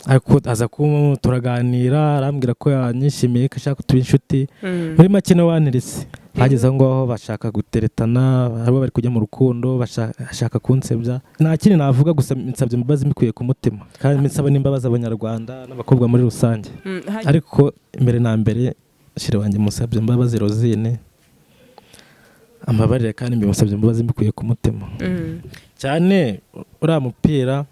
Ariko aza kuba turaganira, arambwira ko yanyishimiye, ko ashaka tuba inshuti. Muri make niwe wanterese. Bageze aho ngaho bashaka guteretana, harimo bari kujya mu rukundo, bashaka kunsebya. Nta kindi navuga, gusa nsabye imbabazi mbikuye ku mutima, kandi nsaba n'imbabazi Abanyarwanda n'abakobwa muri rusange. Ariko mbere na mbere, chérie wanjye musabye imbabazi, Rosine, ambabarire, kandi mbimusabye imbabazi mbikuye ku mutima cyane. Uriya mupira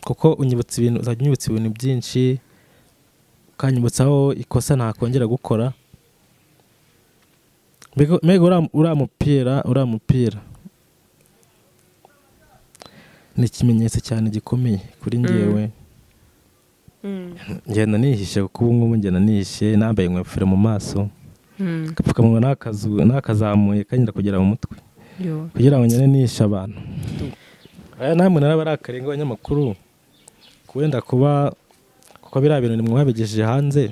kuko unyibutsa ibintu, uzajya unyibutsa ibintu byinshi, ukanyibutsaho ikosa ntakongera gukora. Mbega uriya mupira ni ikimenyetso cyane gikomeye kuri njyewe. Ngenda nihishe, kuko ubu ngubu ngenda nihishe, nambaye ingofero mu maso, agapfukamunwa nakazamuye kanyura kugera mu mutwe kugira ngo ngende nihishe abantu. Aya namwe narabarakariye nk'abanyamakuru, wenda kuba kuko biriya bintu nimwe mwabigejeje hanze.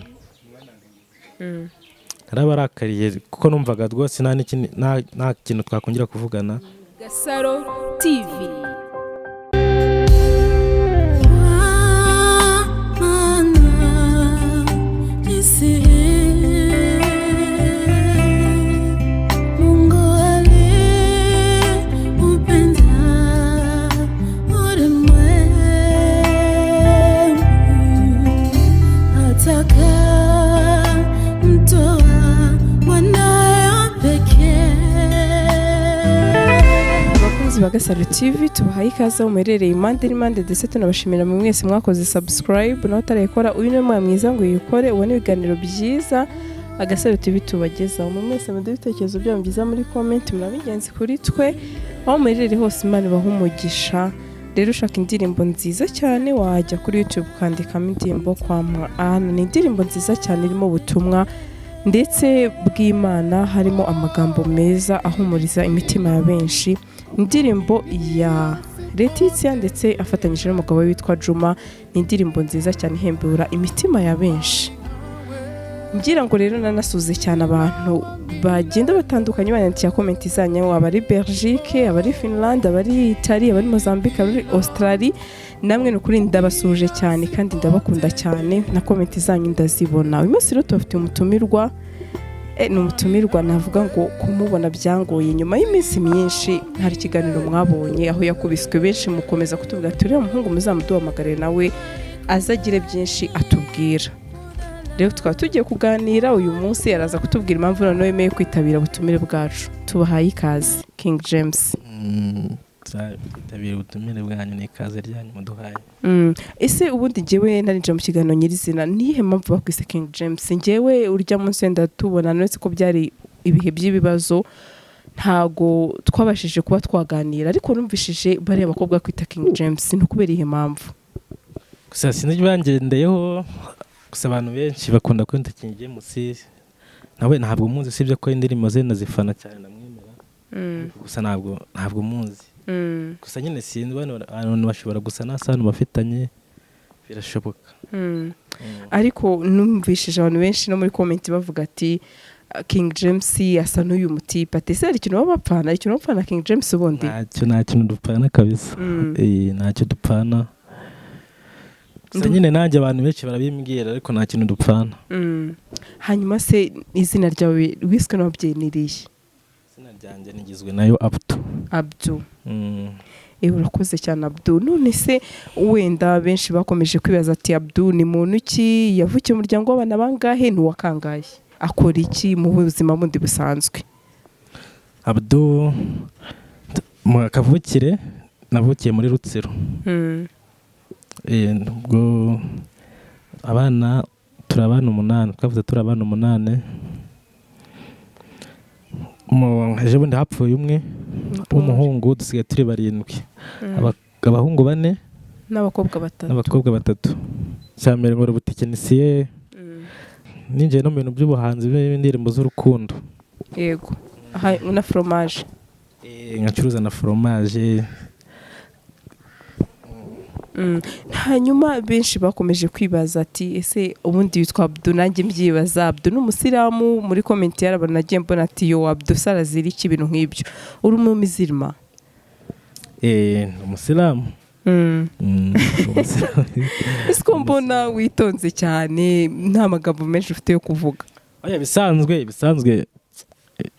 Narabarakariye kuko numvaga rwose nta n'ikindi, nta kintu twakongera kuvugana. Gasaro TV. Mana nisihi, Mungu aliupenda ulimwengu hata akamtoa mwanawe pekee. Abakunzi ba Gasaro TV, tubahaye ikaze aho muherereye impande n'impande, ndetse tunabashimira mu mwese mwakoze subscribe. Nawe utarayikora, uyu ni umwanya mwiza ngo uyikore, ubone ibiganiro byiza Agasaro TV tubagezaho. Mu mwese muduhe ibitekerezo byanyu byiza muri comment, muraba ingenzi kuri twe. Aho muherereye hose, Imana ibahe umugisha. Rero ushaka indirimbo nziza cyane, wajya kuri YouTube ukandikamo indirimbo kwa Mwana. Ni indirimbo nziza cyane irimo ubutumwa ndetse bw'Imana, harimo amagambo meza ahumuriza imitima ya benshi. Indirimbo ya Letitia ndetse afatanyije n'umugabo we witwa Juma, ni indirimbo nziza cyane ihembura imitima ya benshi. Ngira ngo rero nanasuze cyane abantu bagenda batandukanye bandikira comment zanyu, abari Belgique, abari Finland, abari Italy, abari Mozambique, abari Australie. Namwe ni ukuri ndabasuje cyane kandi ndabakunda cyane, na comment zanyu ndazibona. Uyu munsi rero tubafitiye umutumirwa. Ni umutumirwa navuga ngo kumubona byangoye nyuma y'iminsi myinshi. Hari ikiganiro mwabonye aho yakubiswe, benshi mukomeza kutubwira ati uriya muhungu muzamuduhamagare nawe azagire byinshi atubwira. Rero tukaba tugiye kuganira uyu munsi, araza kutubwira impamvu noneho yemeye kwitabira ubutumire bwacu. Tubahaye ikaze, King James. Twitabira ubutumire bwanyu, ni ikaze ryanyu muduhaye. Ese ubundi njyewe narinjira mu kiganiro nyirizina, niyihe mpamvu bakwise King James? Njyewe urya munsi wenda tubona, uretse ko byari ibihe by'ibibazo, ntago twabashije kuba twaganira, ariko numvishije bariya bakobwa kwita King James, ni ukubera iyihe mpamvu? Gusa sinzi bangendeyeho, gusa abantu benshi bakunda kwita King James. Nawe ntabwo muzi, usibye ko indirimbo ze ndazifana cyane, ndamwemera. Gusa ntabwo muzi. Gusa nyine sinzi, bano abantu bashobora gusa nta sano bafitanye, birashoboka. Ariko numvishije abantu benshi no muri comment bavuga ati King James asa n'uyu mutipe, ati ese hari ikintu baba bapfana, hari ikintu bapfana King James ubundi? Ntacyo, nta kintu dupfana kabisa. Ntacyo dupfana. Gusa nyine nanjye abantu benshi barabimbwira, ariko nta kintu dupfana. Hanyuma se izina ryawe wiswe n'ababyeyi ni irihe? Izina ryanjye nigizwe nayo Abdu. Abdu. Urakoze cyane, Abdu. None se wenda benshi bakomeje kwibaza ati Abdu ni muntu ki? Yavukiye mu muryango w'abana bangahe? Ni uwa kangahe? Akora iki mu buzima bundi busanzwe? Abdu mu kavukire navukiye muri Rutsiro. Ubwo abana turi abana umunani, twavuze turi abana umunani. Ejo bundi hapfuye umwe w'umuhungu, dusigaye turi barindwi. Abahungu bane n'abakobwa batatu. N'abakobwa batatu. Cya mbere nkora ubutekinisiye, ninjiye no mu bintu by'ubuhanzi bw'indirimbo z'urukundo. Yego. Aha, na foromaje. Nkacuruza na foromaje. Hanyuma benshi bakomeje kwibaza ati ese ubundi witwa Abdu? Nanjye mbyibaza, Abdu ni umusilamu? Muri comment y'abantu nagiye mbona ati yo, Abdu sarazira iki? Ibintu nk'ibyo. Uri umumizirima? Ni umusilamu. Ese ko mbona witonze cyane, nta magambo menshi ufite yo kuvuga? Oya, bisanzwe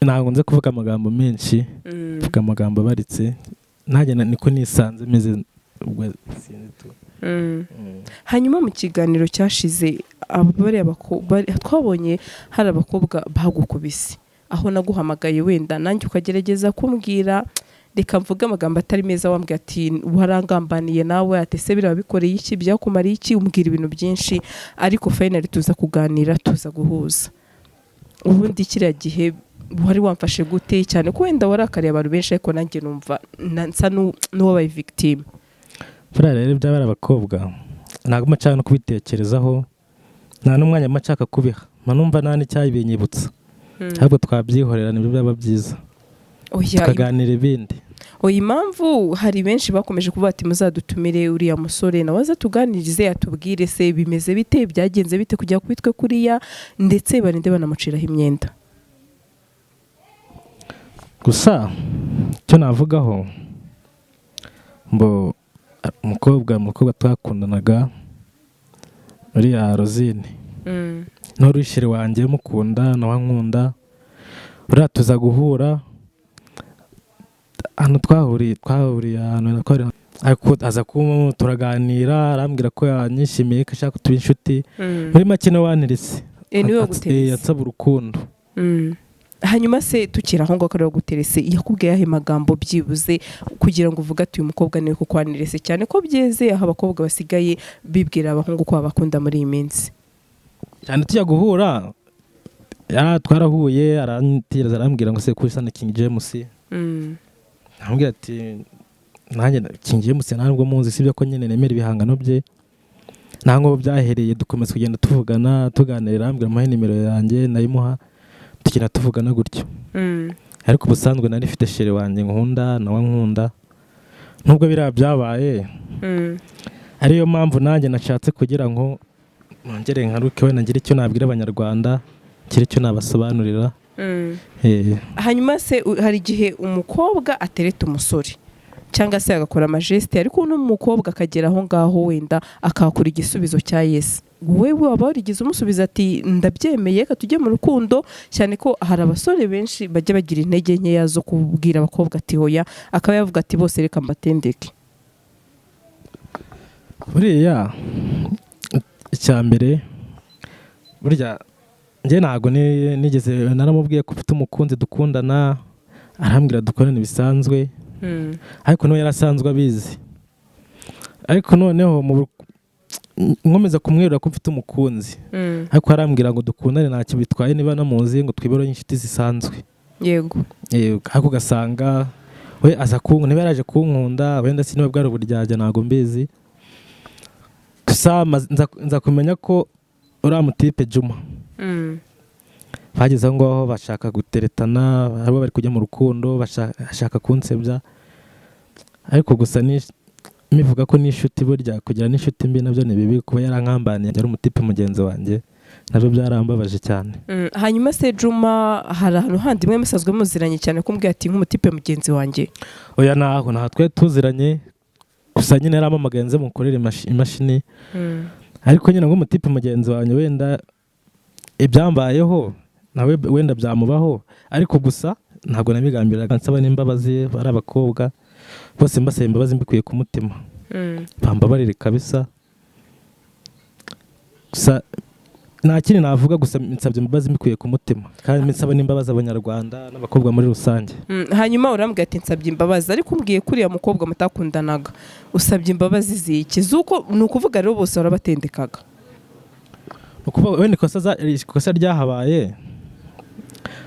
ntabwo nzi kuvuga amagambo menshi, mvuga amagambo abaritse. Nanjye niko nisanze meze, ubwo sinzi tu. Hanyuma mu kiganiro cyashize, bariya twabonye hari abakobwa bagukubise, aho naguhamagaye wenda nanjye ukagerageza kumbwira, reka mvuge amagambo atari meza, wambwira ati warangambaniye nawe, ati ese biriya bikoreye iki, byakumariye iki, umbwira ibintu byinshi, ariko finally tuza kuganira, tuza guhuza. Ubundi kiriya gihe wari wamfashe gute, cyane ko wenda warakariye abantu benshi, ariko nanjye numva nsa n'uwabaye victime? Buriya rero byaba ari abakobwa, ntabwo mba nshaka no kubitekerezaho, nta n'umwanya mba nshaka kubiha, mba numva nta n'icyabinyibutsa. Ahubwo twabyihorera, nibyo byaba byiza, Oya, tukaganira ibindi. Oya, impamvu hari benshi bakomeje kuvuga ati muzadutumire uriya musore nawe aze tuganirize, atubwire se bimeze bite, byagenze bite kujya kubitwe kuriya, ndetse barinde banamuciraho imyenda. Gusa icyo navugaho mbo umukobwa twakundanaga, uriya Rosine, n'urishire wanjye mukunda, nawe ankunda, uriya tuza guhura ahantu twahuriye ahantu ariko aza kuba turaganira, arambwira ko yanyishimiye, ko ashaka tuba inshuti. Muri make niwe wanterese. Niwe waguterese? Yansaba urukundo. Hanyuma se tukiri aho ngaho, ko guterese, yakubwiye ayahe magambo byibuze kugira ngo uvuge ati uyu mukobwa niwe kuko wanterese, cyane ko byeze aho abakobwa basigaye bibwira abahungu ko babakunda muri iyi minsi? Cyane tujya guhura, twarahuye, arantegereza, arambwira ngo se ko usa na King James? Arambwira ati nanjye King James ntabwo muzi, sibyo ko nyine nemera ibihangano bye. Ntabwo byahereye, dukomeza kugenda tuvugana, tuganira, arambwira amuhe nimero yanjye, nayimuha, tugenda tuvugana gutyo. Ariko ubusanzwe nari mfite chérie wanjye nkunda, nawe nkunda, nubwo biriya byabaye. Ariyo mpamvu nanjye nashatse kugira ngo nongere nkaruke, wenda ngire icyo nabwira Abanyarwanda, ngire icyo nabasobanurira. Hanyuma se hari igihe umukobwa atereta umusore cyangwa se agakora amagestes, ariko uno mukobwa akagera aho ngaho wenda akahakura igisubizo cya yes, wowe waba warigeze umusubiza ati ndabyemeye, reka tujye mu rukundo, cyane ko hari abasore benshi bajya bagira intege nkeya zo kubwira abakobwa ati hoya, akaba yavuga ati bose reka mbatendeke? Buriya icya mbere, burya njye ntabwo nigeze, naramubwiye ko ufite umukunzi dukundana, arambwira dukorane bisanzwe, ariko nawe yarasanzwe abizi. Ariko noneho nkomeza kumwerura ko mfite umukunzi, ariko arambwira ngo dukundane ntacyo bitwaye, niba namuzi, ngo twibere inshuti zisanzwe. Ariko ugasanga we aza kunkunda, niba yaraje kunkunda wenda si niba bwari uburyarya, ntabwo mbizi. Gusa nza kumenya ko uriya mutipe Juma bageze aho ngaho bashaka guteretana, bari bari kujya mu rukundo, bashaka kunsebya. Ariko gusa mivuga ko n'inshuti, burya kugira n'inshuti mbi nabyo ni bibi. Kuba yarankambaniye, yari umutipe mugenzi wanjye, nabyo byarambabaje cyane. Hanyuma se Juma, hari ahantu handi mwe musanzwe muziranye, cyane ko umbwira ati nk'umutipe mugenzi wanjye? Oya, naho ntaho twari tuziranye, gusa nyine yarampamagaye nze mukorere imashini. Ariko nyine nk'umutipe mugenzi wanjye, wenda ibyambayeho nawe wenda byamubaho, ariko gusa ntabwo nabigambiraga. Nsaba n'imbabazi bari abakobwa bose, mbasaba imbabazi mbikuye ku mutima, bambabarire kabisa. Gusa nta kindi navuga, gusa nsabye imbabazi mbikuye ku mutima, kandi nsaba n'imbabazi Abanyarwanda n'abakobwa muri rusange. Hanyuma urambwira ati nsabye imbabazi, ariko umbwiye ko uriya mukobwa mutakundanaga, usabye imbabazi ziki? Z'uko ni ukuvuga rero bose warabatendekaga? Ni ukuvuga wenda ikosa ryahabaye,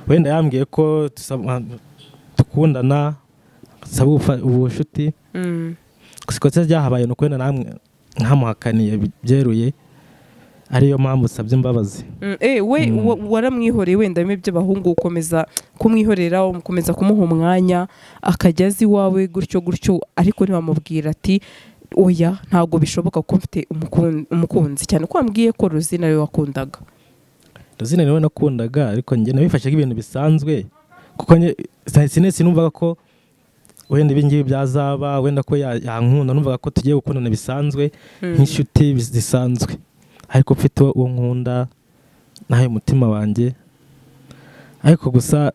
wenda yambwiye ko dukundana, saba ubucuti. Gusa ikosa ryahabaye ni uko wenda namwe ntamuhakaniye byeruye, ariyo mpamvu usabye imbabazi. We waramwihoreye wenda bimwe by'abahungu, ukomeza kumwihorera, ukomeza kumuha umwanya akajya azi iwawe gutyo gutyo, ariko ntiwamubwira ati oya, ntabwo bishoboka ko mfite umukunzi, cyane ko wambwiye ko Rosine ariwe wakundaga? Rosine niwe nakundaga, ariko njye nabifashe nk'ibintu bisanzwe, kuko njye sinumvaga ko Wenda ibi ngibi byazaba, wenda ko yankunda, numvaga ko tugiye gukundana bisanzwe nk'inshuti zisanzwe, ariko mfite uwo nkunda nahaye umutima wanjye. Ariko gusa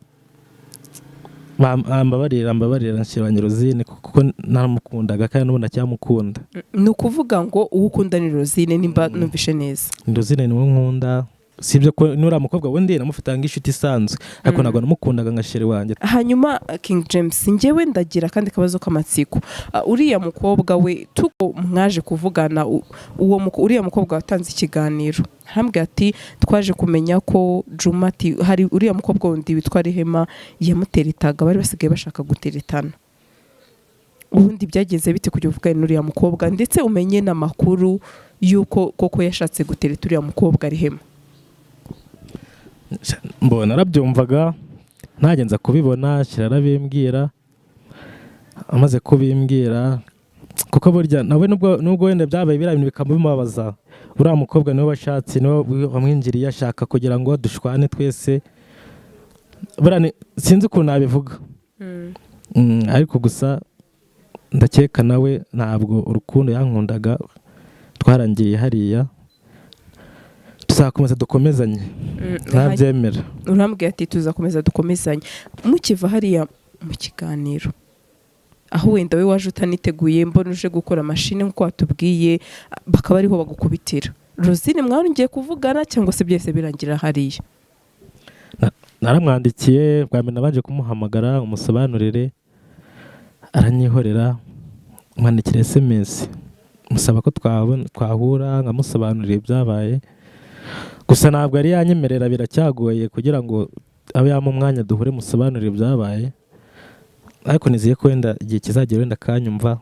mbabarira nshira Rosine, kuko naramukundaga kandi n'ubu ndacyamukunda. Ni ukuvuga ngo uwo ukunda ni Rosine, nimba numvishe neza? Rosine niwe nkunda. Sibyo ko nuriya mukobwa wundi namufataga nk'inshuti isanzwe, ariko ntabwo namukundaga nka chéri wanjye. Hanyuma King James, njyewe ndagira akandi kabazo k'amatsiko. Uriya mukobwa we tuko mwaje kuvugana, uriya mukobwa watanze ikiganiro arambwira ati twaje kumenya ko Juma, ati hari uriya mukobwa wundi witwa Rehema yamuteretaga, bari basigaye bashaka guteretana. Ubundi byagenze bite kugira uvugane n'uriya mukobwa, ndetse umenye n'amakuru y'uko koko yashatse gutereta uriya mukobwa Rehema? Mbona narabyumvaga, ntagenza kubibona, arabimbwira. Amaze kubimbwira, kuko burya nawe nubwo wenda byabaye biriya bintu bikamubabaza, uriya mukobwa niwe washatse, niwe wamwinjiriye ashaka kugira ngo dushwane twese. Buriya sinzi ukuntu nabivuga. Ariko gusa ndakeka nawe ntabwo urukundo yankundaga twarangiriye hariya, tuzakomeza dukomezanye ntabyemera. Urambwira ati tuzakomeza dukomezanye. Mukiva hariya mu kiganiro, aho wenda we waje utaniteguye, mbona uje gukora mashini nk'uko watubwiye, bakaba ariho bagukubitira, Rosine mwarongeye kuvugana cyangwa se byose birangira hariya? Naramwandikiye bwa mbere, nabanje kumuhamagara umusobanurire, aranyihorera. Mwandikira SMS musaba ko twahura nkamusobanurira ibyabaye. Gusa ntabwo yari yanyemerera, biracyagoye kugira ngo abe yampa umwanya duhure musobanurire ibyabaye, ariko nizeye ko wenda igihe kizagera wenda akanyumva.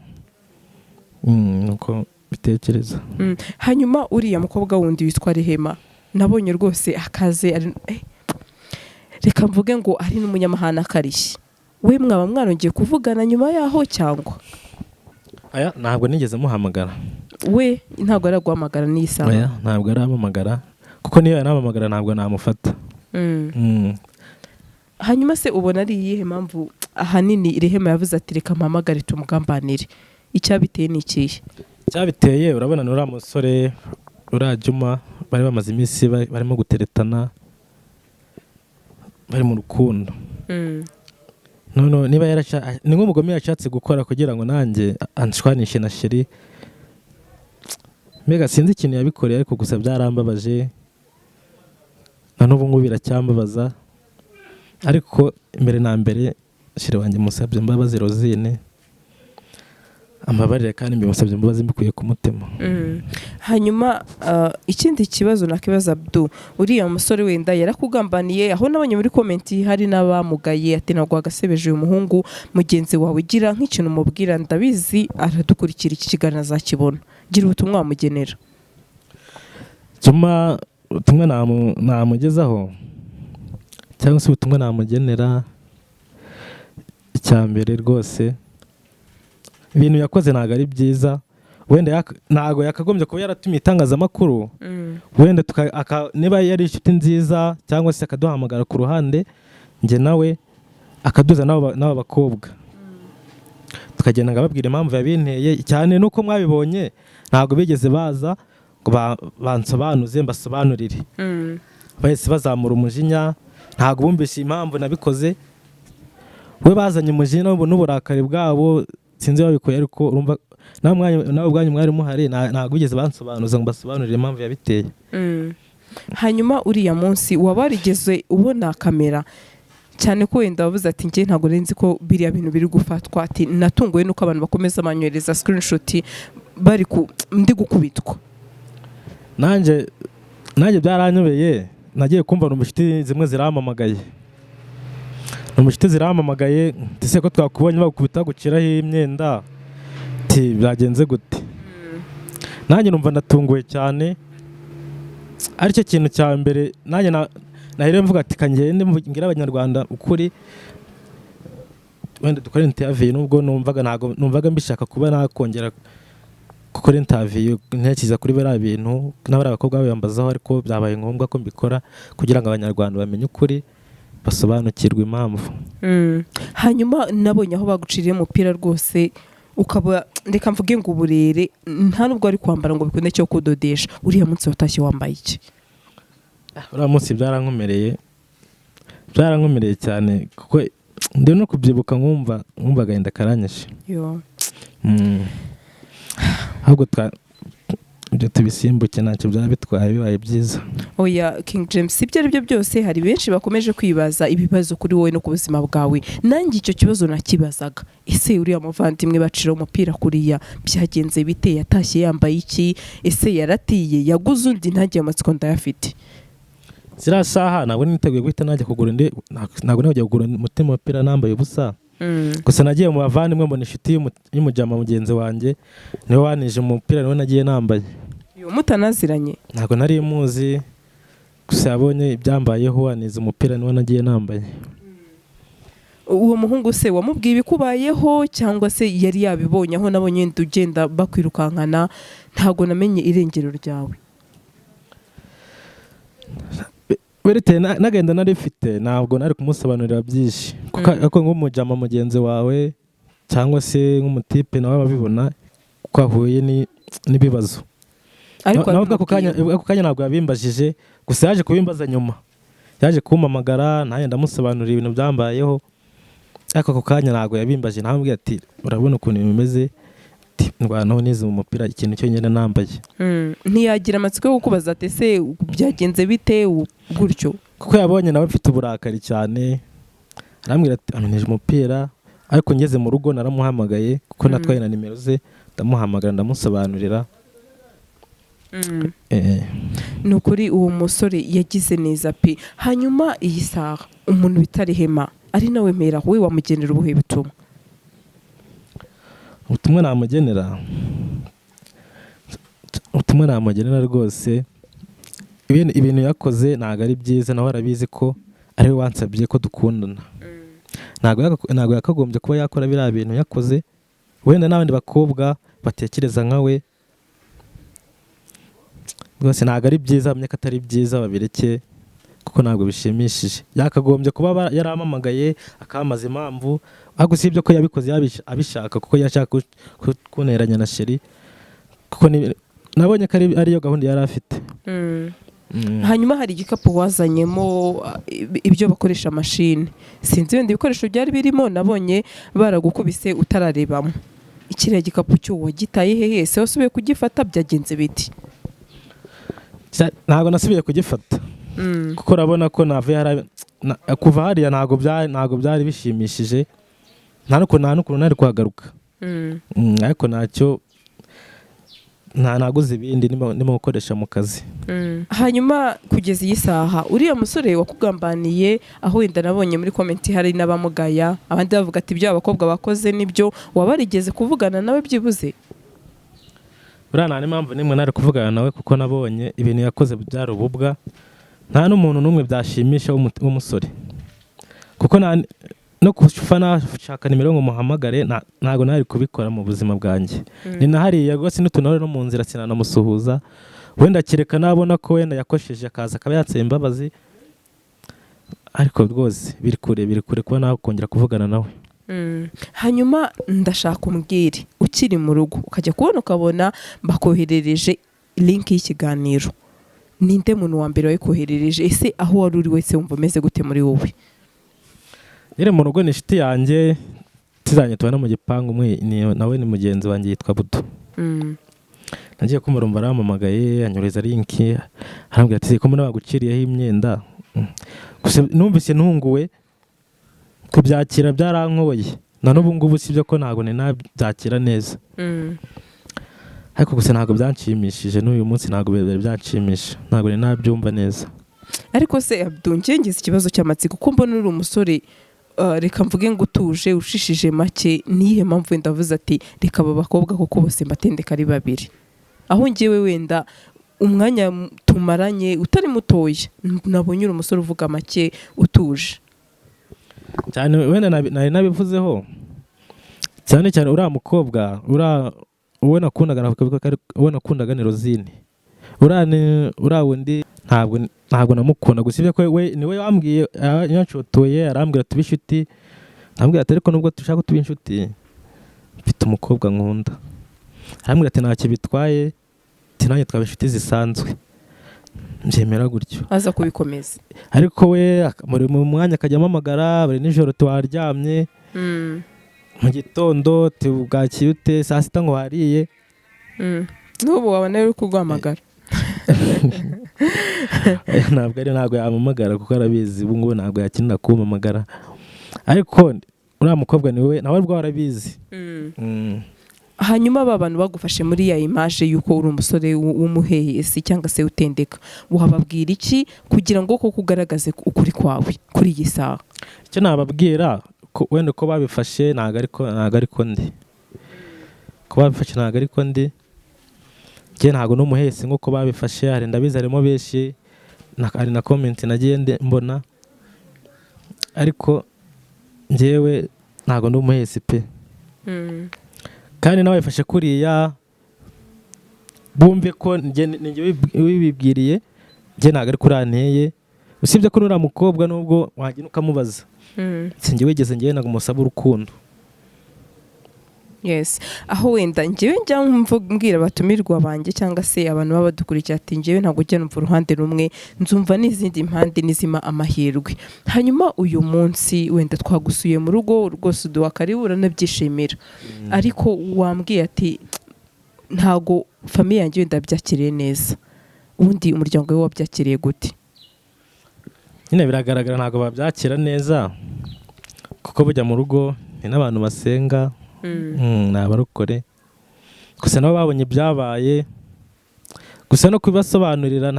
Nuko bitekereza. Hanyuma uriya mukobwa wundi witwa Rehema, nabonye rwose akaze reka mvuge ngo ari n'umunyamahane akarishye. We mwaba mwarongeye kuvugana nyuma yaho cyangwa? Aya, ntabwo nigeze muhamagara. We ntabwo araguhamagara n'iyi saha? Oya, ntabwo arampamagara, kuko niyo yanampamagara ntabwo namufata. Hanyuma se ubona ari iyihe mpamvu ahanini Rehema yavuze ati reka mpamagare tumugambanire? Icyabiteye ni ikihe? Cyabiteye, urabona ni uriya musore, uriya Juma, bari bamaze iminsi barimo guteretana, bari mu rukundo. None niba yarasha ni nk'umugome yashatse gukora kugira ngo nanjye anshwanishe na chéri. Mbega sinzi ikintu yabikoreye, ariko gusa byarambabaje, na n'ubu ngubu biracyambabaza. Ariko mbere na mbere chéri wanjye musabye imbabazi, Rosine, ambabarire, kandi mbimusabye imbabazi mbikuye ku mutima. Hanyuma ikindi kibazo nakibaza Abdu, uriya musore wenda yarakugambaniye, aho nabonye muri comment hari n'abamugaye ati ntabwo wagasebeje uyu muhungu mugenzi wawe. Gira nk'ikintu umubwira, ndabizi aradukurikira, iki kiganiro azakibona. Gira ubutumwa wamugenera. Juma, ubutumwa namugezaho cyangwa se ubutumwa namugenera, icya mbere rwose ibintu yakoze ntabwo ari byiza. Wenda ntabwo yakagombye kuba yaratumiye itangazamakuru. Wenda niba yari inshuti nziza cyangwa se akaduhamagara ku ruhande njye nawe, akaduza n'abo bakobwa, tukagenda nkababwira impamvu yabinteye. Cyane nuko mwabibonye ntabwo bigeze baza ngo bansobanuze mbasobanurire. Bahise bazamura umujinya, ntabwo bumvise impamvu nabikoze. We bazanye umujinya n'uburakari bwabo, sinzi babikuye, ariko urumva nawe ubwanyu mwari muhari, ntabwo bigeze bansobanuza ngo mbasobanurire impamvu yabiteye. Hanyuma uriya munsi waba warigeze ubona kamera, cyane ko wenda wavuze ati njye ntabwo nari nzi ko biriya bintu biri gufatwa, ati natunguwe nuko abantu bakomeza banyohereza screenshot bari ku ndi gukubitwa? Nanjye byaranyobeye. Nagiye kumva numva inshuti zimwe zirampamagaye, numva inshuti zirampamagaye ndetse ko twakubonye bagukubita baguciraho imyenda, ati byagenze gute? Nanjye numva ndatunguwe cyane. Aricyo kintu cya mbere nanjye nahereye mvuga ati kangende mbwire Abanyarwanda ukuri, wenda dukore interview, nubwo numvaga ntabwo numvaga mbishaka kuba nakongera gukora interview ntekereza kuri biriya bintu n'abari abakobwa babiyambazaho, ariko byabaye ngombwa ko mbikora kugira ngo Abanyarwanda bamenye ukuri. Basobanukirwe impamvu. Hanyuma nabonye aho baguciriye umupira rwose, ukaba, reka mvuge ngo uburere, nta nubwo ari kwambara ngo bikunde cyo kudodesha. Uriya munsi watashye wambaye iki? Uriya munsi byarankomereye, byarankomereye cyane, kuko ndi no kubyibuka nkumva agahinda karanyishe. Yo. Ahubwo ibyo tubisimbuke, ntacyo byaba bitwaye, bibaye byiza. Oya King James, ibyo ari byo byose hari benshi bakomeje kwibaza ibibazo kuri wowe no ku buzima bwawe. Nanjye icyo kibazo nakibazaga: ese uriya muvandimwe bacira umupira kuriya byagenze bite? Yatashye yambaye iki? Ese yaratiye, yaguze undi? Ntange amatsiko ndayafite. Ziriya saha ntabwo niteguye guhita najya kugura undi, ntabwo najya kugura umutima umupira nambaye ubusa. Gusa nagiye mu bavandimwe, mbona inshuti y'umujyama mugenzi wanjye, niwe wanije umupira, niwe nagiye nambaye. Uyu mutanaziranye? Ntabwo nari muzi, gusa yabonye ibyambayeho aniza umupira, niwe nagiye nambaye. Uwo muhungu se wamubwiye ibikubayeho, cyangwa se yari yabibonye? Aho nabonye wenda ugenda bakwirukankana, ntabwo namenye irengero ryawe. Bitewe n'agahinda nari mfite, ntabwo nari kumusobanurira byinshi, kuko ariko nk'umujama mugenzi wawe cyangwa se nk'umutipe nawe ababibona ko ahuye n'ibibazo. Ariko Nawe ako kanya, wabimubwiye? ako kanya ntabwo yabimbajije, gusa yaje kubimbaza nyuma, yaje kumpamagara, nanjye ndamusobanurira ibintu byambayeho, ariko ako kanya ntabwo yabimbajije. Namubwiye ati: "Urabona ukuntu bimeze," ati: "Ndwanaho nize mu mupira, ikintu cyonyine nambaye." Ntiyagira amatsiko yo kukubaza ati: "Ese byagenze bite?" gutyo? Kuko yabonye nawe mfite uburakari cyane, arambwira ati: "Ameneje umupira." Ariko ngeze mu rugo naramuhamagaye, kuko natwaye na nimero ze, ndamuhamagara, ndamusobanurira. Ni ukuri uwo musore yagize neza pe. Hanyuma iyi saha umuntu bita Rehema, ari nawe mpera, we wamugenera ubuhe butumwa? Ubutumwa namugenera rwose, ibintu yakoze ntabwo ari byiza. Nawe arabizi ko ari we wansabye ko dukundana. Ntabwo yakagombye kuba yakora biriya bintu yakoze. Wenda n'abandi bakobwa batekereza nka we, rwose ntabwo ari byiza, bamenye ko atari byiza, babireke, kuko ntabwo bishimishije. Yakagombye kuba yarampamagaye akamaza impamvu, ariko usibye ko yabikoze abishaka, kuko yashaka kunteranya na chéri, kuko nabonye ko ariyo gahunda yari afite. Hanyuma hari igikapu wazanyemo, ibyo bakoresha mashini, sinzi wenda ibikoresho byari birimo. Nabonye baragukubise utararebamo. Ikiriya gikapu cyo wagitaye hehe? Ese wasubiye kugifata? Byagenze biti? Ntabwo nasubiye kugifata, kuko urabona ko navuye hariya, kuva hariya ntabwo byari bishimishije, nta n'ukuntu nari kuhagaruka. Ariko ntacyo, nta naguze ibindi ndimo gukoresha mu kazi. Hanyuma kugeza iyi saha uriya musore wakugambaniye, aho wenda nabonye muri comment hari n'abamugaya, abandi bavuga ati ibyo abakobwa bakoze nibyo, waba warigeze kuvugana nawe byibuze? Buriya nta n'impamvu n'imwe nari kuvugana nawe, kuko nabonye ibintu yakoze byari ububwa, nta n'umuntu n'umwe byashimisha w'umusore, kuko no kufa nashaka nimero ngo muhamagare, ntabwo nari kubikora mu buzima bwanjye. Ni na hariya rwose n'utuntu no mu nzira sinanamusuhuza. Wenda kereka nabona ko wenda yakosheje, akaza akaba yansaba imbabazi, ariko rwose biri kure, biri kure kuba nakongera kuvugana nawe. Hanyuma ndashaka umbwire, ukiri mu rugo ukajya kubona ukabona bakoherereje link y'ikiganiro, ninde muntu wa mbere wayikoherereje? Ese aho wari uri wese wumva umeze gute muri wowe? Nyiri mu rugo ni inshuti yanjye tuzanye, tubana mu gipangu umwe, nawe ni mugenzi wanjye, yitwa Budu. Nagiye kumva rumva arampamagaye, anyohereza link, arambwira ati: "Ko mbona baguciriyeho imyenda." Gusa numvise ntunguwe, kubyakira byarankoye, na n'ubu ngubu sibyo ko ntabwo nari nabyakira neza, ariko gusa ntabwo byanshimishije, n'uyu munsi ntabwo byari byanshimisha, ntabwo nari nabyumva neza. Ariko se Abdu, njye ngize ikibazo cy'amatsiko, kuko mbona uri umusore, reka mvuge ngo utuje, ushishije make, niyihe mpamvu wenda avuze ati: "Reka aba bakobwa kuko bose mbatendeka ari babiri"? Aho ngewe wenda umwanya tumaranye utari mutoya, nabonye uri umusore uvuga make, utuje. Cyane, wenda nari nabivuzeho cyane cyane uriya mukobwa, uriya uwo nakundaga, navuga ko uwo nakundaga ni Rosine, uriya ni uriya wundi. Ntabwo namukunda, gusa ibyo ko we niwe wambwiye, yanshotoye, arambwira tube inshuti. Ndamubwira ati: "Ariko nubwo dushaka ko tuba inshuti, mfite umukobwa nkunda." Arambwira ati: "Ntacyo bitwaye," ati: "Nanjye twaba inshuti zisanzwe." Mbyemera gutyo. Aza kubikomeza. Ariko we muri mu mwanya akajya ampamagara buri nijoro, tuwaryamye, mu gitondo tubwakiye ute, saa sita ngo wariye. N'ubu wabona uri kuguhamagara? Ntabwo ari, ntabwo yampamagara kuko arabizi, ubu ngubu ntabwo yakenera kumpamagara. Ariko uriya mukobwa niwe, nawe ubwo arabizi. Hanyuma ba bantu bagufashe muri ya image y'uko uri umusore w'umuhehesi cyangwa se utendeka, wababwira iki kugira ngo koko ugaragaze ukuri kwawe kuri iyi saha? Icyo nababwira ko wenda uko babifashe ntabwo ariko ndi, ko babifashe ntabwo ariko ndi. Njye ntabwo n'umuhesi nk'uko babifashe. Hari, ndabizi, harimo benshi hari na comment nagiye mbona, ariko njyewe ntabwo ndi umuhesi pe. Kandi n'ababifashe kuriya bumve ko njye wibibwiriye, njye ntabwo ari kuri anteye, usibye ko n'uriya mukobwa nubwo wagenda ukamubaza, sinjye wigeze njyewe ntabwo musaba urukundo. Yes, aho wenda njyewe njya mbwira abatumirwa banjye cyangwa se abantu baba badukurikiye ati: "Njyewe ntabwo ujya numva uruhande rumwe, nzumva n'izindi mpande nizima amahirwe." Hanyuma uyu munsi wenda twagusuye mu rugo rwose, uduha karibu, uranabyishimira, ariko wambwiye ati: "Ntabwo famille yanjye wenda yabyakiriye neza." Ubundi umuryango we wabyakiriye gute? Nyine biragaragara, ntabwo babyakira neza kuko bujya mu rugo ni n'abantu basenga, ni abarokore. Gusa nabo babonye ibyabaye, gusa no kubibasobanurira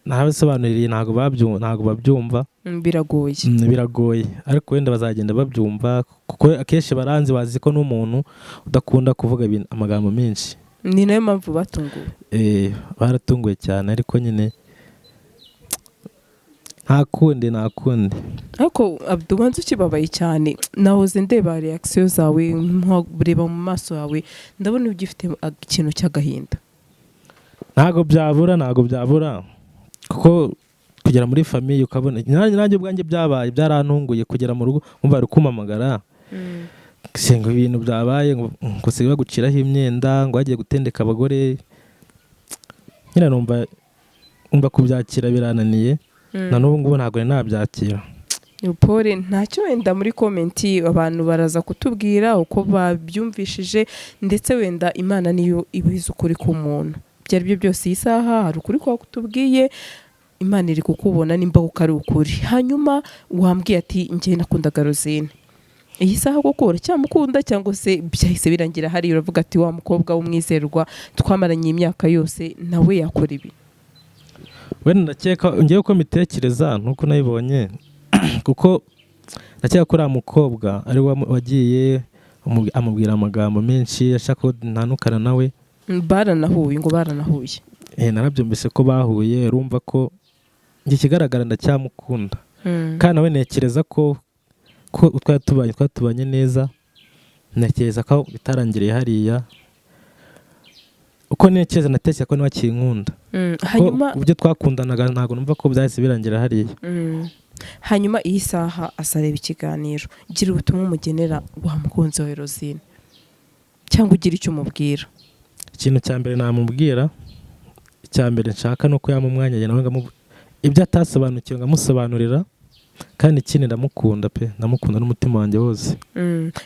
ntabisobanuririye, ntabwo babyumva. Biragoye. Biragoye, ariko wenda bazagenda babyumva kuko akenshi baranzi, bazi ko n'umuntu udakunda kuvuga amagambo menshi. Ni nayo mpamvu batunguwe. Baratunguwe cyane, ariko nyine nta kundi, nta kundi. Ariko Abdu, ubanza ukibabaye cyane. Nahoze ndeba reaction zawe, nkareba mu maso yawe, ndabona ugifite ikintu cy'agahinda. Ntabwo byabura, ntabwo byabura, kuko kugera muri famille ukabona, nanjye ubwanjye byabaye, byarantunguye kugera mu rugo nkumva bari kumpamagara ngo ibintu byabaye, ngo sigaye baguciraho imyenda, ngo bagiye gutendeka abagore. Nyine numva kubyakira birananiye, na n'ubu ngubu ntabwo nari nabyakira. Pole, ntacyo. Wenda muri comment abantu baraza kutubwira uko babyumvishije, ndetse wenda Imana niyo ibizi ukuri k'umuntu. Ibyo ari byo byose, iyi saha hari ukuri kwa kutubwiye, Imana iri kukubona nimba kuko ari ukuri. Hanyuma wambwiye ati: "Njye nakundaga Rosine." Iyi saha koko uracyamukunda cyangwa se byahise birangira hariya, uravuga ati: "Wa mukobwa w'umwizerwa twamaranye imyaka yose nawe yakora ibi"? Wenda ndakeka ngewe uko mbitekereza nuko nabibonye, kuko ndakeka ko uriya mukobwa ari we wagiye amubwira amagambo menshi ashaka ko ntandukana nawe. Baranahuye, ngo baranahuye. Narabyumvise ko bahuye. Urumva ko njye ikigaragara ndacyamukunda, kandi nawe ntekereza ko twari tubanye neza. Ntekereza ko bitarangiriye hariya. Uko ntekereza, ndatekereza ko nawe akinkunda. Ko Hanyuma ibyo twakundanaga ntabwo numva ko byahise birangira hariya. Hanyuma iyi saha azareba ikiganiro, gira ubutumwa umugenera wa mukunzi wawe Rosine, cyangwa ugira icyo umubwira. Ikintu cya mbere namubwira, icya mbere nshaka ni uko yampa umwanya nawe ibyo atasobanukiwe nkamusobanurira. Kandi ikindi, ndamukunda pe, ndamukunda n'umutima wanjye wose.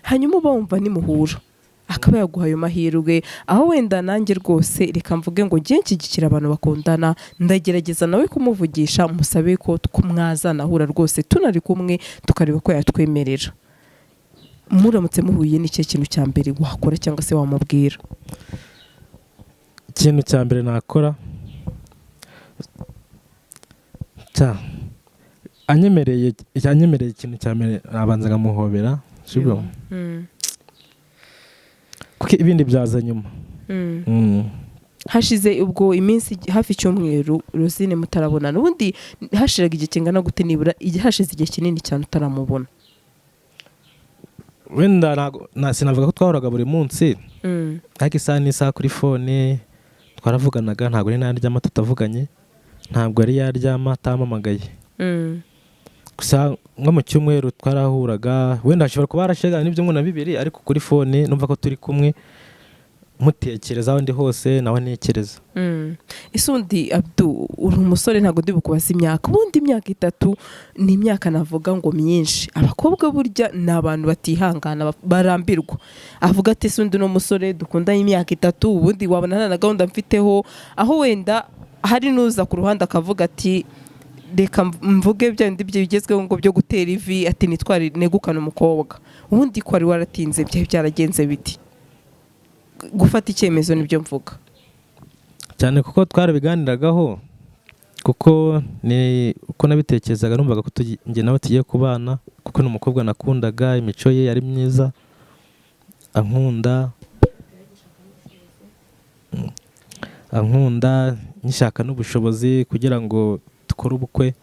Hanyuma uba wumva nimuhura akaba yaguha ayo mahirwe, aho wenda nanjye rwose reka mvuge ngo ngiye nshyigikira abantu bakundana, ndagerageza nawe kumuvugisha, musabe ko mwazanahura rwose tunari kumwe, tukareba ko yatwemerera. Muramutse muhuye, ni cyo kintu cya mbere wakora cyangwa se wamubwira? Ikintu cya mbere nakora, anyemereye, ikintu cya mbere nabanza nkamuhobera, sibyo? Kuko ibindi byaza nyuma. Hashize ubwo iminsi hafi icyumweru Rosine mutarabonana. Ubundi hashiraga igihe kingana gute nibura hashize igihe kinini cyane utaramubona? Wenda ntago sinavuga ko twahoraga buri munsi, ariko isaha n'isaha kuri phone twaravuganaga. Ntabwo nari naryama tutavuganye. Ntabwo yari yaryama atampamagaye. Gusa nko mu cyumweru twarahuraga, wenda hashobora kuba harashize n'ibyumweru na bibiri, ariko kuri phone numva ko turi kumwe, mutekereza aho ndi hose nawe ntekereza. Ese ubundi, Abdu, uri umusore, ntabwo ndi bukubaza imyaka. Ubundi imyaka 3 ni imyaka navuga ngo myinshi. Abakobwa burya ni abantu batihangana, barambirwa. Avuga ati: "Ese undi no musore dukundanye imyaka 3, ubundi wabona nta na gahunda mfiteho." Aho wenda hari n'uza ku ruhande akavuga ati: "Reka mvuge bya bindi bigezweho ngo byo gutera ivi," ati: "Nitware negukane umukobwa." Ubundi ko wari waratinze, byari byaragenze biti gufata icyemezo? Nibyo mvuga. Cyane, kuko twarabiganiragaho, kuko ni uko nabitekerezaga, numvaga ko njye nawe tugiye kubana, kuko ni umukobwa nakundaga, imico ye yari myiza, ankunda, ankunda nkishaka n'ubushobozi kugira ngo dukore ubukwe.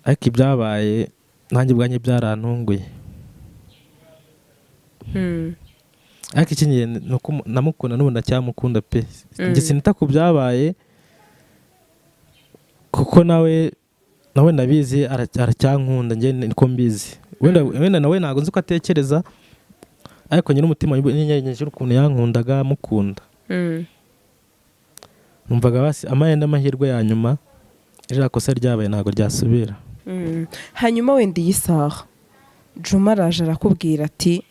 Ariko ibyabaye nanjye ubwanjye byarantunguye. Ariko icy'ingenzi ni uko namukunda, n'ubu ndacyamukunda pe. Njye sinita ku byabaye, kuko nawe ndabizi aracyankunda, njye niko mbizi. Wenda nawe ntabwo nzi uko atekereza, ariko nyine umutima nyegeje ukuntu yankundaga, mukunda. Numvaga basi amahirwe amahirwe ya nyuma, ririya kosa ryabaye ntabwo ryasubira. Hanyuma wenda iyi saha Juma araje arakubwira ati: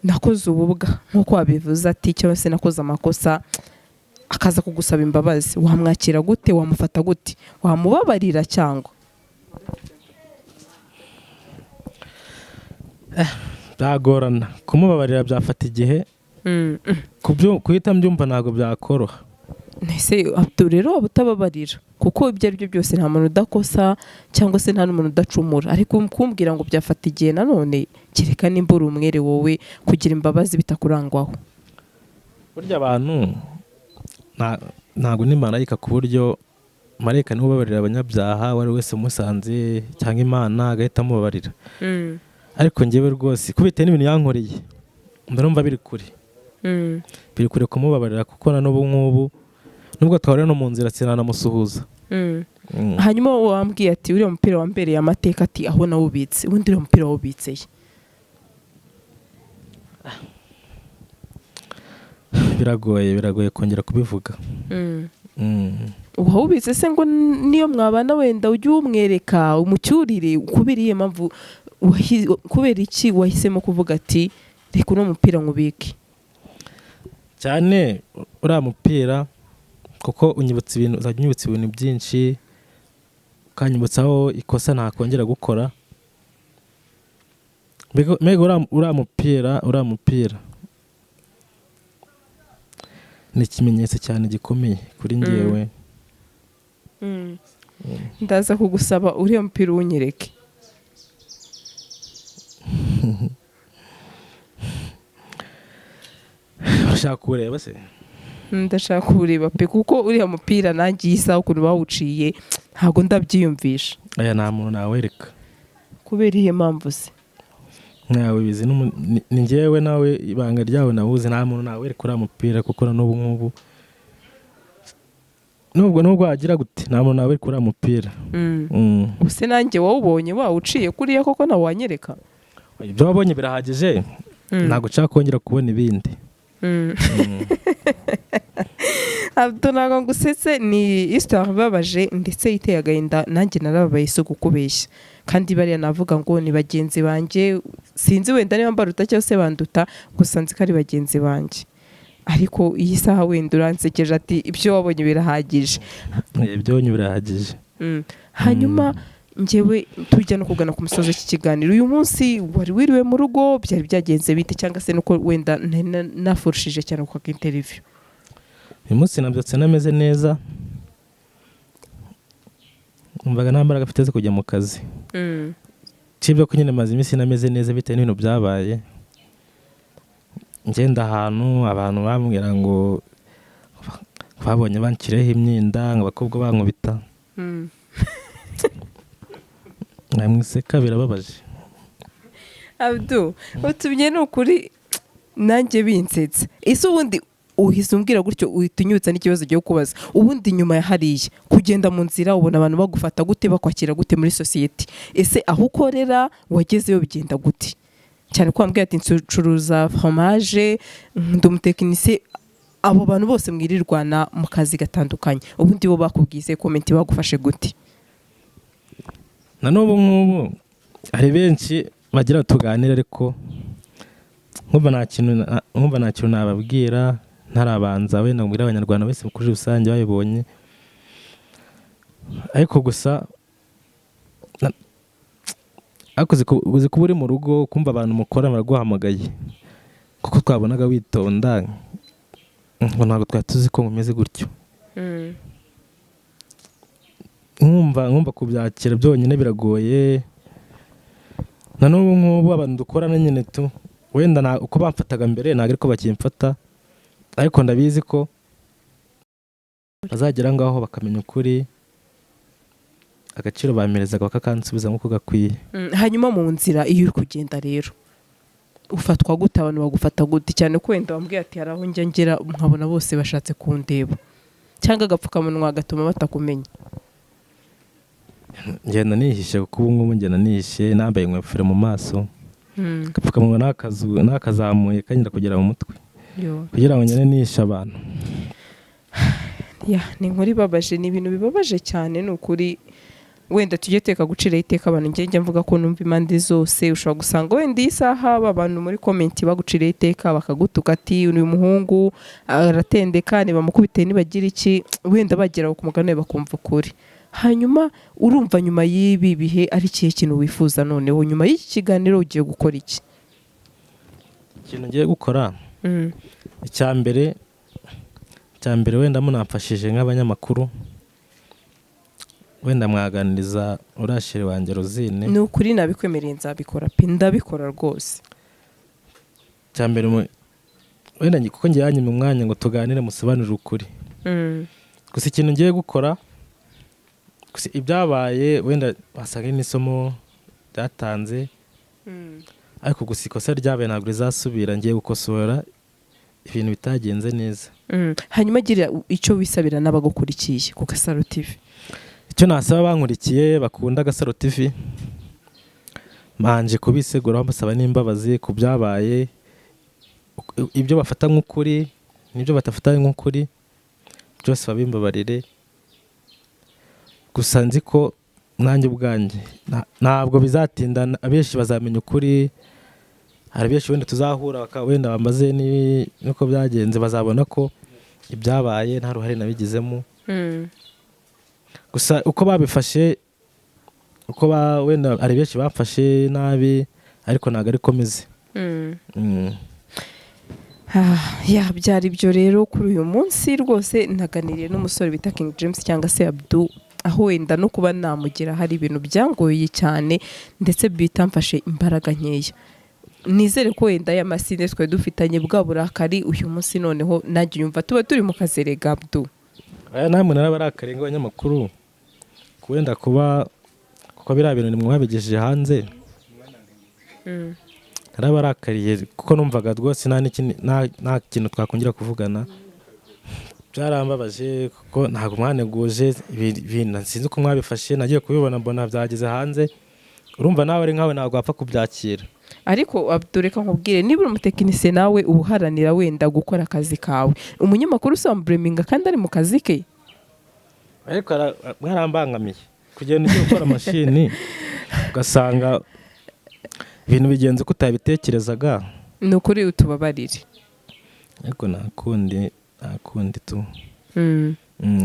"Nakoze ububwa," nk'uko wabivuze, ati cyangwa se "Nakoze amakosa," akaza kugusaba imbabazi, wamwakira gute? Wamufata gute? Wamubabarira cyangwa? Byagorana kumubabarira, byafata igihe. Guhita mbyumva ntabwo byakoroha. Ese Abdu, rero waba utababarira? Kuko ibyo ari byo byose nta muntu udakosa, cyangwa se nta n'umuntu udacumura, ariko kumbwira ngo byafata igihe nanone, kereka nimba uri umwere wowe, kugira imbabazi bitakurangwaho. Burya abantu ntabwo ni marayika, ku buryo marayika niwe ubabarira abanyabyaha, uwo ari we wese umusanze, cyangwa Imana agahita amubabarira. Ariko njyewe rwose kubitewe n'ibintu yankoreye, ndarumva biri kure, biri kure kumubabarira, kuko na n'ubu ngubu nubwo twahurira no mu nzira sinanamusuhuza. Hanyuma wowe wambwiye ati uriya mupira wambereye amateka, ati aho nawubitse. Ubundi uriya mupira wawubitse he? Biragoye kongera kubivuga. Wawubitse se ngo niyo mwabana wenda ujye uwumwereka, umucyurire? Kubera iyihe mpamvu kubera iki wahisemo kuvuga ati: "Reka uno mupira nkubike"? Cyane uriya mupira, kuko unyibutsa ibintu, uzajya unyibutsa ibintu byinshi, ukanyibutsaho ikosa ntakongera gukora. Mbega uriya mupira ni ikimenyetso cyane gikomeye kuri njyewe. Ndaza kugusaba uriya mupira uwunyereke. Urashaka kuwureba se? Ndashaka kuwureba pe, kuko uriya mupira nanjye iyi saha ukuntu bawuciye ntabwo ndabyiyumvisha. Aya, nta muntu nawereka. Kubera iyihe mpamvu se? Ntawe bizi, ni njyewe nawe, ibanga ryawe nawuzi. Nta muntu nawereka uriya mupira, kuko na n'ubu ngubu nubwo wagira gute, nta muntu nawereka uriya mupira. Ubuse nanjye wawubonye wawuciye kuriya koko nawe wanyereka? Ibyo wabonye birahagije, ntabwo nshaka kongera kubona ibindi. Abdu, ntabwo ngusetse, ni histoire ibabaje ndetse iteye agahinda. Nanjye narababaye, si kukubeshya. Kandi bariya navuga ngo ni bagenzi banjye, sinzi wenda niba mbaruta cyangwa se banduta, gusa nzi ko ari bagenzi banjye. Ariko iyi saha wenda uransekeje, ati ibyo wabonye birahagije. Ibyo wabonye birahagije. Hanyuma njyewe tujya no kugana ku musozi w'iki kiganiro, uyu munsi wari wiriwe mu rugo, byari byagenze bite? Cyangwa se nuko wenda nari nafurushije cyane ku interview? Uyu munsi nabyutse nameze neza, numvaga nta mbaraga mfite zo kujya mu kazi, usibye ko nyine maze iminsi nameze neza bitewe n'ibintu byabaye. Ngenda ahantu abantu bambwira ngo babonye banshyiriyeho imyenda, ngo abakobwa bankubita. Namwiseka, birababaje. Abdu, utumye ni ukuri nanjye binsetsa. Ese ubundi Uhise umbwira gutyo, uhita unyibutsa n'ikibazo ugiye kubaza. Ubundi nyuma ya hariya, kugenda mu nzira ubona abantu bagufata gute, bakwakira gute muri sosiyete? Ese aho ukorera wagezeyo bigenda gute? Cyane ko wambwiye ati ncuruza fromage, ndi umutekinisiye. Abo bantu bose mwirirwana mu kazi gatandukanye, ubundi bo bakubwize comment, bagufashe gute? Na n'ubu ngubu hari benshi bagira tuganire, ariko nkumva nta kintu nababwira ntarabanza wenda mbwira Abanyarwanda bose kuri rusange babibonye. Ariko gusa ariko uzi kuba uri mu rugo, kumva abantu mukora baraguhamagaye, kuko twabonaga witonda, ngo ntabwo twari tuzi ko mumeze gutyo. Nkumva kubyakira byonyine biragoye. Na n'ubu ngubu abantu dukorana nyine tu wenda uko bamfataga mbere ntabwo ariko bakimfata, ariko ndabizi ko bazagera ngaho bakamenya ukuri, agaciro bamperezaga bakakansubiza nk'uko gakwiye. Hanyuma mu nzira iyo uri kugenda rero ufatwa gute? Abantu bagufata gute? Cyane ko wenda wambwiye ati hari aho njya ngera nkabona bose bashatse kundeba, cyangwa agapfukamunwa gatuma batakumenya. Ngenda nihishe, kuko ubu ngubu ngenda nihishe, nambaye ingofero mu maso, agapfukamunwa nakazamuye kanyura kugera mu mutwe, kugira ngo ngende nihishe abantu. Ya, ni inkuru ibabaje, ni ibintu bibabaje cyane, ni ukuri. Wenda tujye teka guciraho iteka abantu. Njye njya mvuga ko numva impande zose. Ushobora gusanga wenda iyi saha aba bantu muri comment baguciraho iteka, bakagutuka ati uyu muhungu aratendeka, ntibamukubite, nibagira iki, wenda bagera ku mugani bakumva ukuri. Hanyuma urumva nyuma y'ibi bihe ari ikihe kintu wifuza noneho? Nyuma y'iki kiganiro ugiye gukora iki? Ikintu ngiye gukora, icya mbere wenda munamfashije nk'abanyamakuru, wenda mwaganiriza uriya chérie wanjye Rosine. Ni ukuri nabikwemereye, nzabikora pe, ndabikora rwose. Icya mbere wenda kuko ngiye yanyima umwanya ngo tuganire, musobanurire ukuri. Gusa ikintu ngiye gukora, gusa ibyabaye wenda wasanga ari n'isomo byatanze, ariko gusa ikosa ryabaye ntabwo rizasubira. Ngiye gukosora ibintu bitagenze neza. Hanyuma gira icyo wisabira n'abagukurikiye ku Gasaro TV. Icyo nasaba bankurikiye bakunda Gasaro TV, mbanje kubiseguraho, mbasaba n'imbabazi ku byabaye, ibyo bafata nk'ukuri n'ibyo badafata nk'ukuri byose babimbabarire. Gusa nzi ko nanjye ubwanjye ntabwo bizatinda, abenshi bazamenya ukuri. Hari benshi wenda tuzahura wenda bamaze n'uko byagenze, bazabona ko ibyabaye nta ruhare nabigizemo. Gusa uko babifashe, uko wenda hari benshi bamfashe nabi, ariko ntabwo ariko meze. Ah, ya, byari ibyo rero kuri uyu munsi. Rwose naganiriye n'umusore bita King James cyangwa se Abdu, aho wenda no kuba namugira hari ibintu byangoye cyane, ndetse bitamfashe imbaraga nkeya. Nizere ko wenda aya masinde twari dufitanye, bwa burakari, uyu munsi noneho nanjye yumva tuba turi mu kazi rega Abdu. Aya namwe narabarakariye nk'abanyamakuru, wenda kuba kuko biriya bintu nimwe mwabigejeje hanze. Narabarakariye kuko numvaga rwose nta n'ikindi- nta kintu twakongera kuvugana. Byarambabaje kuko ntabwo mwaneguje ibintu, sinzi uko mwabifashe. Nagiye kubibona mbona byageze hanze. Urumva nawe ari nkawe, ntabwo wapfa kubyakira. Ariko Abdu, reka nkubwire, niba uri umutekinisiye nawe uba uharanira wenda gukora akazi kawe. Umunyamakuru usamubureminga kandi ari mu kazi ke? Ariko mwarambangamiye. Kugenda ugiye gukora mashini ugasanga ibintu bigenze uko utabitekerezaga. Ni ukuri utubabarire. Ariko nta kundi tu.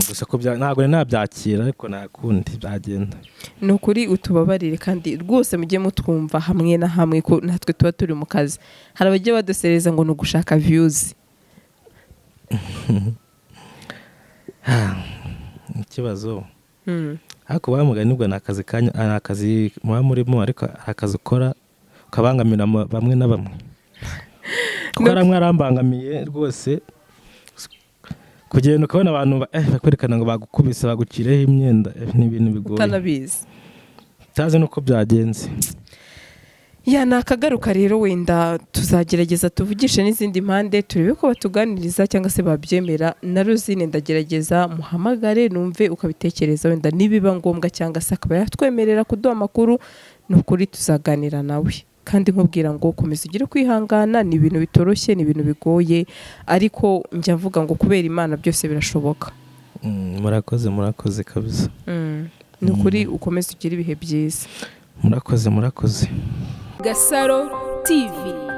Gusa ko ntabwo nari nabyakira, ariko nta kundi byagenda. Ni ukuri utubabarire, kandi rwose mujye mutwumva hamwe na hamwe ko natwe tuba turi mu kazi. Hari abajya badusereza ngo ni ugushaka views. Ikibazo, ariko bamugaye nibwo ni akazi kanyu, ni akazi muba murimo, ariko hari akazi ukora ukabangamira bamwe na bamwe, kuko hari amwe arambangamiye rwose. Kugenda ukabona abantu bakwerekana ngo bagukubise, bagucireho imyenda, ni ibintu bigoye. Utanabizi. Utazi n'uko byagenze. Ya, nakagaruka rero, wenda tuzagerageza tuvugishe n'izindi mpande, turebe ko batuganiriza cyangwa se babyemera. Na Rosine ndagerageza muhamagare numve ukabitekereza, wenda nibiba ngombwa cyangwa se akaba yatwemerera kuduha amakuru, ni ukuri tuzaganira nawe. Kandi nkubwira ngo komeza ugire kwihangana, ni ibintu bitoroshye, ni ibintu bigoye, ariko njya mvuga ngo kubera Imana byose birashoboka. Murakoze, murakoze kabisa. Ni ukuri, ukomeze ugire ibihe byiza. Murakoze, murakoze. Gasaro TV.